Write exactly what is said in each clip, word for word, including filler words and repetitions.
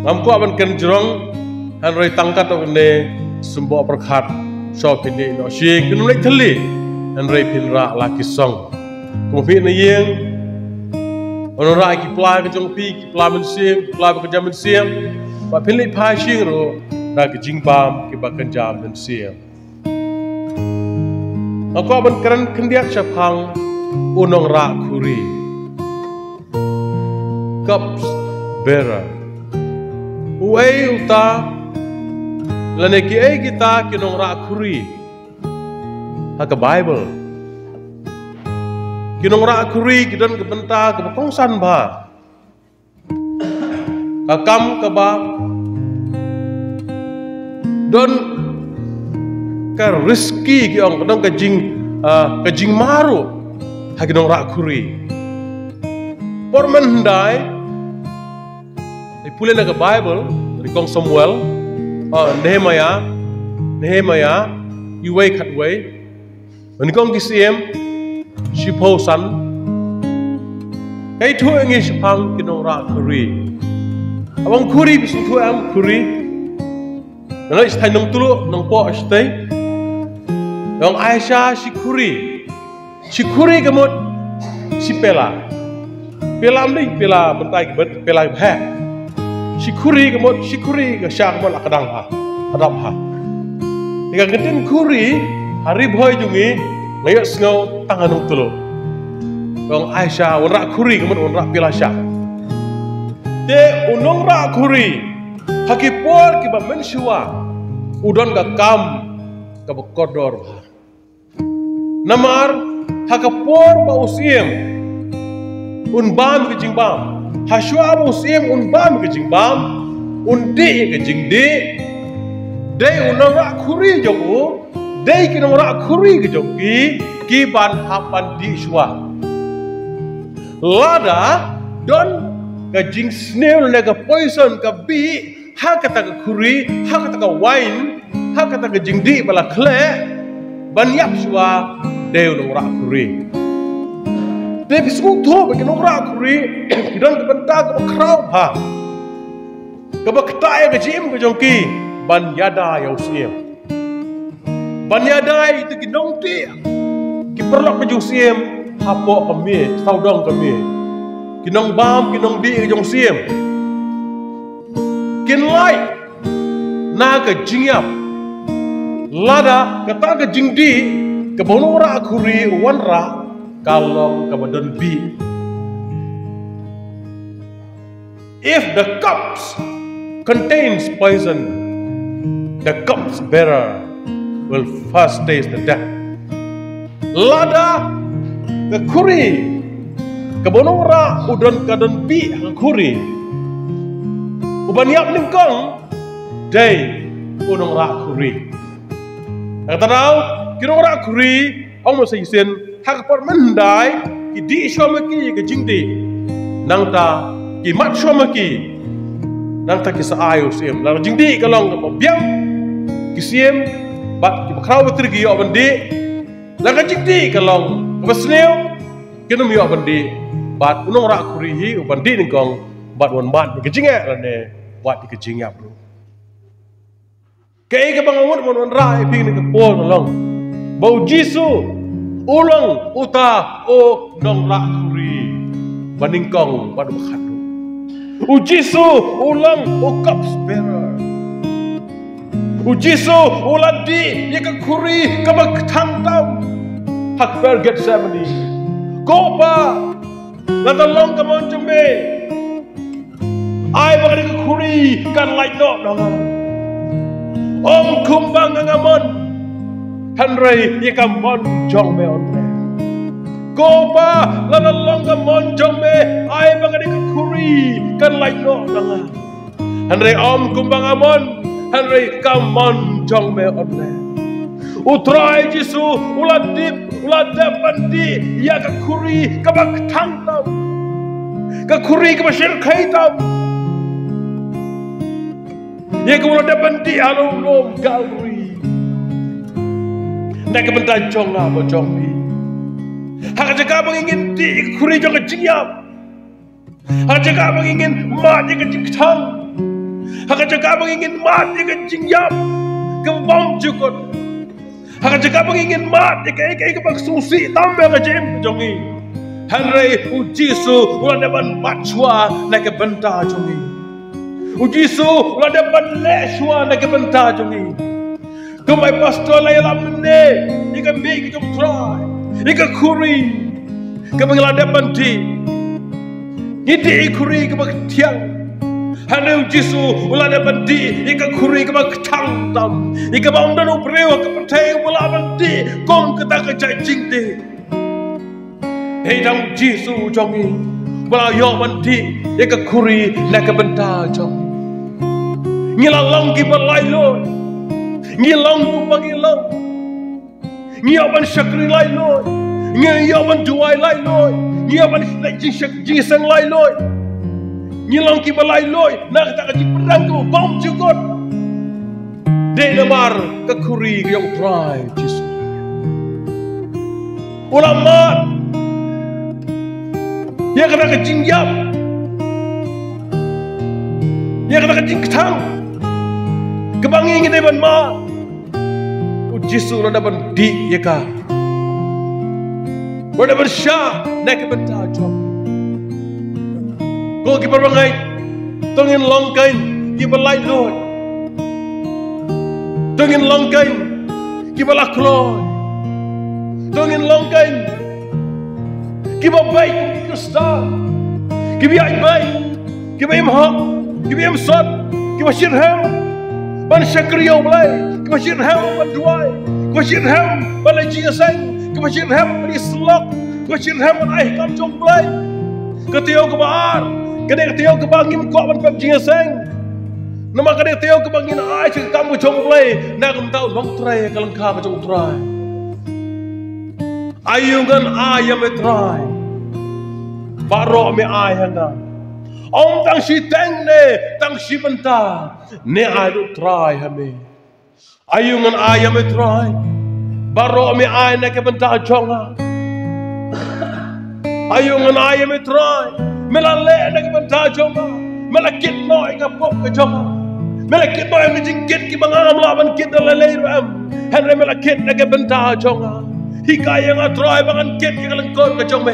Ngam kwah ban kren jrong, hynrei tang katto katne symboh pyrkhat, shuwa phin ïeh noh sha ïing, phin ym leit thylli, hynrei phin rah la ki song. Kum phi na ïing, wanrah ki pla ka jong phi, ki pla mynsiem, ki pla ba kynja mynsiem, ba phin leit phai sha ïing ruh da ki jingbam kiba kynja mynsiem. Nga kwah ban kren khyndiat shaphang u nongrah khuri. Cups bearer. Uei uta, lane kiei kita ki nongrah khuri ha ka Bible? Ki nongrah khuri ki don ka bynta kaba kongsan bha. Ka kam kaba don ka risky, ki ong, ka don ka jing, ah, ka jingma ruh ha ki nongrah khuri. Por mynhyndai, pule na ka Bible, Nyngkong Samuel, ah, Nehemiah, Nehemiah, iwei khatwei. Nyngkong ki Siem shiphew san. Ka ïathuh ïa ngi shaphang ki nongrah khuri. Haba ong khuri, phi sngewthuh em, khuri? Nga leit sha thaiñ Nongtluh, Nongpoh shatei, ong Aisha shi khuri. Shi khuri ka mut shi pela. Pela ym dei pela mynta ki bad pela ki bhah. Shi khuri ka mut, shi khuri ka sha ka mut la ka dang ha, ka dap ha. Te ka ktien khuri ha Ri Bhoi jong ngi, nga ïohsngew tang ha Nongtluh. Ong Aisha, wanrah khuri ka mut wanrah pela sha. Te u nongrah khuri ha ki por kiba mynshuwa u don ka kam kaba kordor bha. Namar ha ka por ba u Siem un bam ka jingbam, ha shuwa ba u Siem un bam ka jingbam, un dih ka jingdih, dei u nongrah khuri jong u, dei ki nongrah khuri ka jong ki, ki ban hap ban dih shuwa. Lada don ka jingsniew ne ka poison ka bih ha kata ka khuri, ha kata ka wine, ha kata ka jingdih ba la khleh, ban ïap shuwa, dei u nongrah khuri. Te phi sngewthuh ba ki nongrah khuri ki don ka bynta kaba khraw bha, kaba ktah ïa ka jingim ka jong ki ban ïada ïa u Siem, ban ïada ïa ki nongdih, ki paralok ka jong u Siem hapoh ka miej, sawdong ka miej. Ki nongbam, ki nongdih ka jong u Siem kin lait na ka jingïap lada kata ka jingdih kaba u nongrah khuri u wanrah ka long kaba don bih. If the cups contains poison, the cups bearer will first taste the death. Lada ka khuri kaba u nongrah u don ka don bih ha ka khuri, u ban ïap nyngkong dei u nongrah khuri. Kata daw, ki nongrah khuri, ong mut sa shisien, ha ka por mynhyndai ki dih shuwa ma ki ka jingdih, nangta ki mad shuwa ma ki, nangta ki sa ai u Siem. La ka jingdih ka long kaba biang, ki Siem bad kiba khraw ba tyrki ïoh ban dih. La ka jingdih ka long kaba sniew, kin ym ïoh ban dih. Bad u nongrah khuri hi u ban dih nyngkong bad u ban mad ïa ka jingeh lane wat ïa ka jingïap ruh. Kaei kaba nga mut ban wanrah ïa phi kane ka por ka long ba u Jisu u long uta u nongrah khuri ba nyngkong bad uba khatduh. U Jisu u long u cups bearer. U Jisu u la dih ïa ka khuri kaba kthang tam ha kper Gethsemane. Ko Pa, lada long ka mon jong me, ai ba kane ka khuri kan lait noh na nga. Ym kumba nga nga mon, hynrei ïa ka mon jong me un leh. Ko Pa, lada long ka mon jong me, ai ba kane ka khuri kan lait noh na nga. Hynrei ym kumba nga mon, hynrei ka mon jong me un leh. U Trai Jisu u la dip, u la dep ban dih ïa ka khuri kaba kthang tam, ka khuri kaba shyrkhei tam, ïa kaba u la dep ban dih ha u lum Kalbari. Na ka bynta jong nga bad jong phi, ha ka jaka ba ngin dih ïa ka khuri jong ka jingïap, ha ka jaka ba ngin mad ïa ka jingkthang, Ha ka jaka ba ngin mad ïa ka jingïap kaba bymjukut. Ha ka jaka ba ngin mad ïa kaei kaei kaba sngewsih tam ha ka jingim ka jong ngi. Hynrei u Jisu u la dep ban mad shuwa na ka bynta jong ngi. U Jisu u la dep ban leh shuwa na ka bynta jong ngi. Kumba i pastor la ïalam mynne, ïa ka mih ka jong u Trai, ïa ka khuri kaba ngi la dep ban dih. Ngi dih ïa ka khuri kaba thiang. Hynrei u Jisu u la dep ban dih ïa ka khuri kaba kthang tam, ïa kaba ym don u briew ha ka pyrthei uba lah ban dih kum kata ka jait jingdih. Hei, dang u Jisu jong ngi uba la ïoh ban dih ïa ka khuri na ka bynta jong ngi. Ngi la long kiba laitluid. Ngi long kumba ngi long. Ngi ïoh ban shakri laitluid. Ngi ïoh ban duwai laitluid. Ngi ïoh ban leh jingshak-, jingïaseng laitluid. Ngi long kiba laitluid na kata ka jingpyrshang kaba bymjukut. Dei namar ka khuri ka jong u Trai Jisu. U la mad ïa kata ka jingïap, ïa kata ka jingkthang kaba ngi ngi dei ban mad. U Jisu u la dep ban dih ïa ka. U la dep ban shah na ka bynta jong. Ko ki para bangeit, to ngin long kein kiba laitluid. To ngin long kein kiba la kloi. To ngin long kein kiba beit kum ki Khristan, kiba ïaid beit, kiba im hok, kiba im sot, kiba shitrhem ban shakri ïa U Blei, kiba shitrhem ban duwai, kiba shitrhem ban leh jingïaseng, kiba shitrhem ban ïasyllok, kiba shitrhem ban ai kam jong U Blei. Ka taïew kaba ar, ka dei ka taïew kaba ngim kwah ban pep jingïaseng. Namar ka dei ka taïew kaba ngin ai sha ka kam ka jong U Blei na ka bynta u nongtrei ha ka lyngkha ka jong U Trai. Aïu ngan ai ïa me Trai, baroh me ai ha nga. Ym tang shiteng ne tang shi bynta, ne ai lut Trai ha me. Aïu ngan ai ïa me Trai, baroh me ai na ka bynta jong nga. Aïu ngan ai ïa me Trai, me la leh na ka bynta jong nga. Me la kit noh ïa ka pop ka jong nga. Me la kit noh ïa ka jingkit kiba ngam lah ban kit da lei lei ruh em. Hynrei me la kit na ka bynta jong nga. Hikai ïa nga Trai ba ngan kit ïa ka lyngkot ka jong me.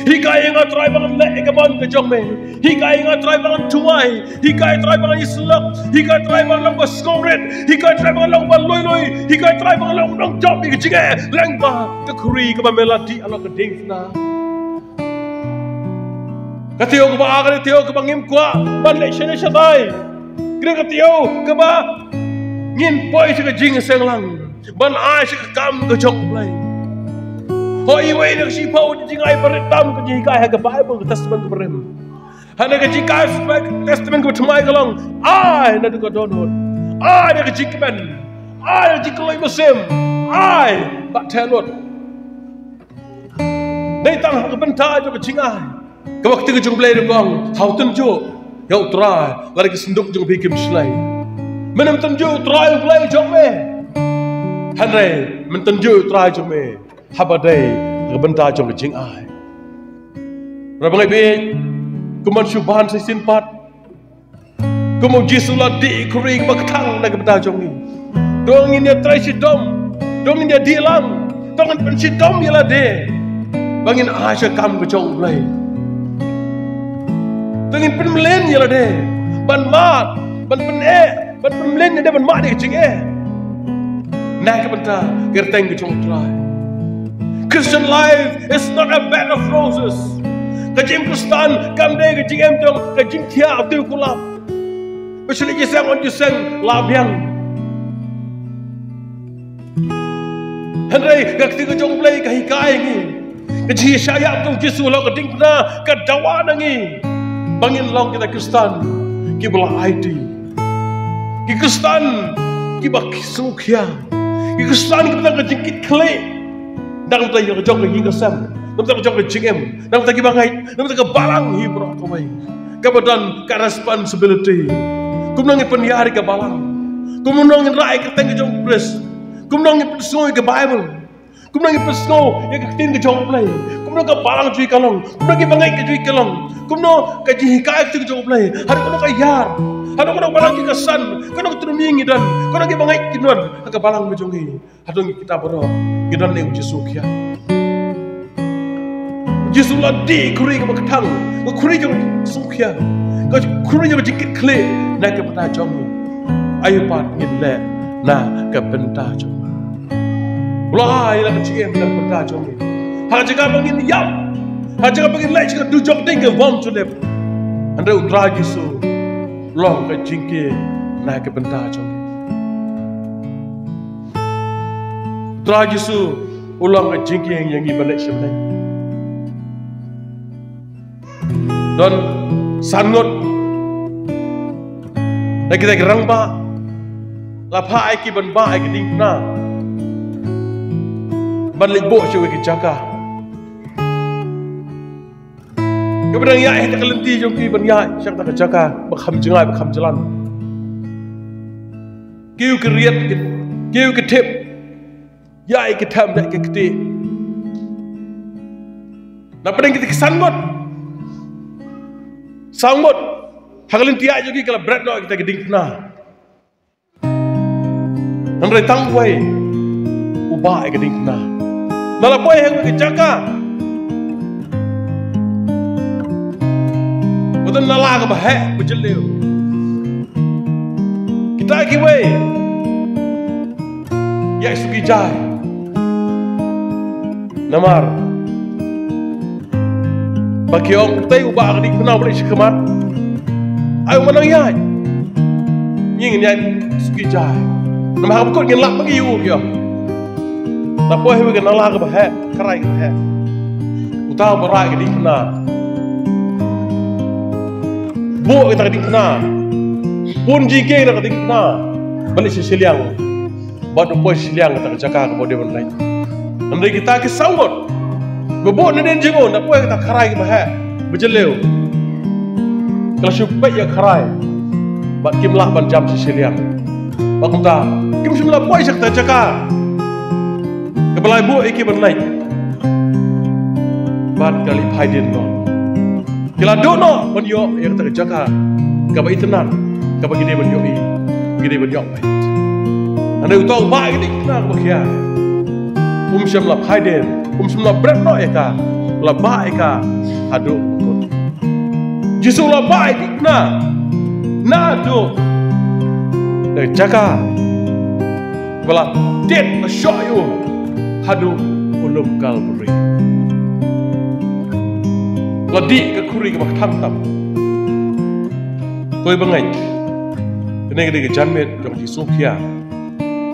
Hikai ïa nga Trai ba ngan leh ïa ka mon ka jong me. Hikai ïa nga Trai ba ngan duwai. Hikai Trai ba ngan ïasyllok. Hikai Trai ba ngan long ba sngewrit. Hikai Trai ba ngan long ba lui lui. Hikai Trai ba ngan long nongjop ïa ka jingeh lyngba ka khuri kaba me la dih halor ka diengphna. Ka taïew kaba ar ka dei ka taïew kaba ngim kwah ban leh shane shatai. Ka dei ka taïew kaba ngin poi sha ka jingïaseng lang ban ai sha ka kam ka jong U Blei. Hooid, iwei na ka shiphew jingaibarit tam ka jinghikai ha ka Baibl ka Testament kaba rim. Hana ka jinghikai Testament kaba thymmai ka long, ai naduh ka dohnud, ai da ka jingkmen, ai da ka jingkylluid mynsiem, ai bad theh lut. Dei tang ha ka bynta jong ka jingai. Kaba ka ktien ka jong U Blei ka ong, hau tynjuh ïa U Trai lada ki synduk jong phi kim shlei. Men ym tynjuh U Trai U Blei jong me. Hynrei men tynjuh U Trai jong me haba dei ha ka bynta jong ka jingai. Para bangeit, kumban shu ban sa shisien pat. Kum u Jisu la dih ïa ka khuri kaba kthang na ka bynta jong ngi. To ngin ïa trei shitom, to ngin ïa dih lang, to ngin pynshitom ïa lade ba ngin ai sha ka kam ka jong U Blei. To ngin pynmlien ïa lade ban mad, ban pyneh, ban pynmlien ïa lade ban mad ïa ka jingeh na ka bynta ka kyrteng ka jong U Trai. Christian life is not a bed of roses. Ka jingim Khristan kam dei ka jingim jong ka jingthiah u tiew kulap. Ba shu leit jingïaseng, wan jingïaseng, la biang. Hynrei ka ktien ka jong U Blei ka hikai ngi, ka jingshah ïap jong U Jisu halor ka diengphna ka dawa na ngi ba ngin long kita ki Khristan kiba la aiti, ki Khristan kiba sngewkhia, ki Khristan kiba don ka jingkitkhlieh na ka bynta ka jong ka ïing ka sem, na ka bynta ka jong ka jingim, na ka bynta kiba ngeit, na ka bynta ka balang hi baroh kawei. Kaba don ka responsibility. Kumno ngin pynïar ïa ka balang? Kumno ngin rah ïa ka kyrteng ka jong U Khrist? Kumno ngin pynsngew ïa ka Baibl? Kumno ngin pynsngew ïa ka ktien ka jong U Blei? Kumno ka balang jong ngi ka long, kumno ki bangeit ka jong ngi ka long, kumno ka jinghikai ka jong U Blei, haduh kumno ka ïar, haduh kumno ka balang jong ngi ka san, kumno ka truming ngi don, kumno ki bangeit ki don ha ka balang ka jong ngi. Haduh ngi kita baroh ngi don ne U Jisu khia. U Jisu la dih khuri kaba kthang, ka khuri jong U Jisu khia, ka khuri jong ka jingkitkhlieh na ka bynta jong ngi. Aïu pat ngin leh na ka bynta jong ngi? U la ai la ka jingim na ka bynta jong ngi. Ha ka jaka ba ngin ïap, ha ka jaka ba ngin leh sha ka dujok ding ka bym ju lip, hynrei U Trai Jisu long ka jingkieng na ka bynta jong ngi. U Trai Jisu u long ka jingkieng ïa ngi ban leit sha bneng. Don san ngut na kita ki rangbah la phah ïa ki ban bah ïa ki diengphna ban leit buh sha kawei ka jaka. Kiba dang ïaid ha ka lynti jong ki ban ïaid sha kata ka jaka ba kham jngai ba kham jlan. Kiew ki riat, kiew ki thep, ïaid ki them da ki kti. Na pdeng kita ki san ngut, saw ngut ha ka lynti ïaid jong ki ka la bret noh ïa kita ki diengphna. Hynrei tang uwei u bah ïa ka diengphna. Na la poi ha ka jaka ba don nala kaba heh ba jylliew. Kita kiwei ïaid suki jai. Namar ba ki ong, tei u bah ka diengphna u leit sha khmat. Ai u, ma nang ïaid, ngi ngin ïaid suki jai. Namar ha kaba kut ngin lap ma ki, u ki ong. La poi ha kawei ka nala kaba heh, kharai kaba heh. Uta u bah rai ka diengphna, buh ïa kata ka diengphna, pun jingkieng na ka diengphna ban leit sha shiliang. Bad u poi shiliang kata ka jaka kaba u dei ban leit. Hynrei kita ki saw ngut ba buh nadien jingno, na poi kata ka kharai kaba heh ba jylliew, ka la shu peit ïa ka kharai bad kim lah ban jam sha shiliang. Bad kumta kim shym la poi sha kata ka jaka kaba la buh ïa ki ban leit. Bad ka la phai dien noh. Ki la duh noh ban ïoh ïa kata ka jaka kaba itynnad, kaba ki dei ban ïohi, ki dei ban ïoh peit. Hynrei uta u bah ïa ka diengphna kaba khia, um shym la phai dien, um shym la bret noh ïa ka, la bah ïa ka haduh ba kut. Jisu la bah ïa ka diengphna naduh na ka jaka ba la tied la shoh ïa u haduh u lum Kalbari. La dih ka khuri kaba kthang tam. Ko ïa bangeit, kane ka dei ka janmiet jong ka jingsngewkhia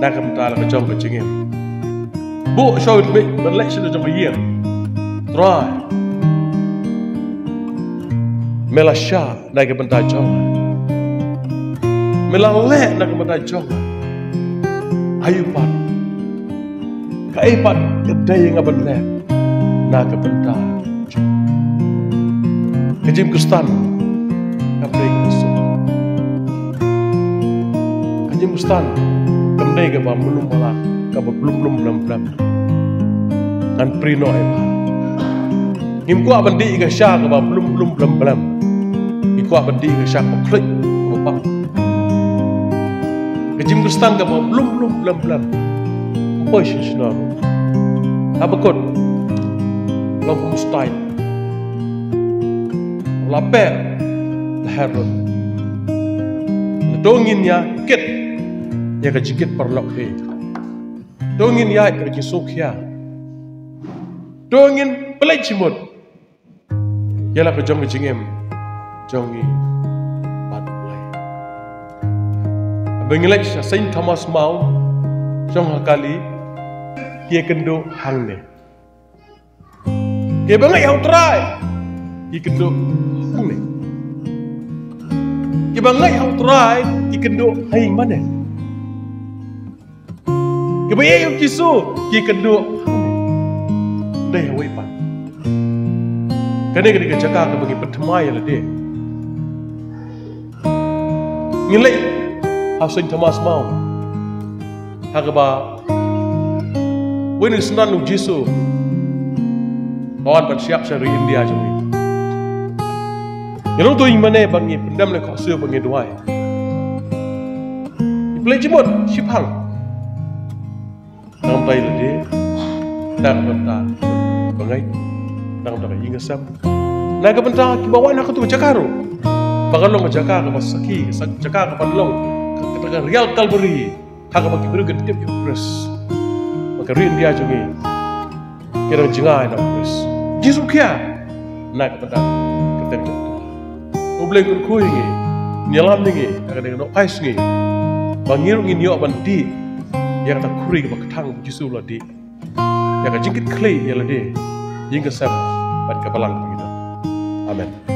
na ka bynta la ka jong ka jingim. Buh sha u tmei ban leit sha la jong ka ïing. Trai, me la shah na ka bynta jong nga. Me la leh na ka bynta jong nga. Aïu pat, kaei pat ka dei nga ban leh na ka bynta jong nga? Ka jingkhristan kam dei kaba suk. Ka jingkhristan kam dei kaba mlum mala, kaba blum blum blem blem. Ngan prie noh ïa pha. Ngim kwah ban dih ïa ka sha kaba blum blum blem blem. Ngi kwah ban dih ïa ka sha kaba khluit, kaba bang. Ka jingkhristan kaba blum blum blem blem. Ym poi shisha ruh. Haba kut long kum u stait. La pher, la her lut. To ngin ïa kit ïa ka jingkit paralok hi. To ngin ïaid ka jingsngewkhia. To ngin pynleit jingmut ïa la ka jong ka jingim jong ngi bad U Blei. Haba ngi leit sha Saint Thomas More jong ha Kali, ki ïakynduh hangne. Kiba ngeit ha U Trai ki kynduh hangne. Kiba ngeit ha U Trai ki kynduh ha ïing mane. Kiba ïeit ïa U Jisu ki kynduh hangne. Dei ha wei pat. Kane ka dei ka jaka kaba ngi pynthymmai ïa lade. Ngi leit ha Saint Thomas More, ha kaba wei na ki synran U Jisu u Wan ban shyiap sha ri India jong ngi. Ngi long to ïing mane ba ngi pyndem leh khohsiew ba ngi duwai. Ngi pynleit jingmut shipang. Nang bai lade. Na ka bynta ba ngai. Nang da ka ïing ka sem. Na ka bynta kiba wan ha katu ka jaka ruh. Ba kan long ka jaka kaba sakhi, ka jaka kaba long ka, ka, ka rial Kalbari. Ha kaba ki briew kin tip ïa u Khrist. Ba ka ri India jong ngi ki dang jngai na u Khrist. Jisu khia na ka bynta ka kyrteng jong U Blei. U Blei un kyrkhu ïa ngi, un ïalam ïa ngi ha ka dei ka nohphai sngi. Ba ngi ruh ngin ïoh ban dih ïa kata ka khuri kaba kthang ba u Jisu u la dih. Ïa ka jingkitkhlieh ïa lade, ïing ka sem bad ka balang ba ngi don. Amen.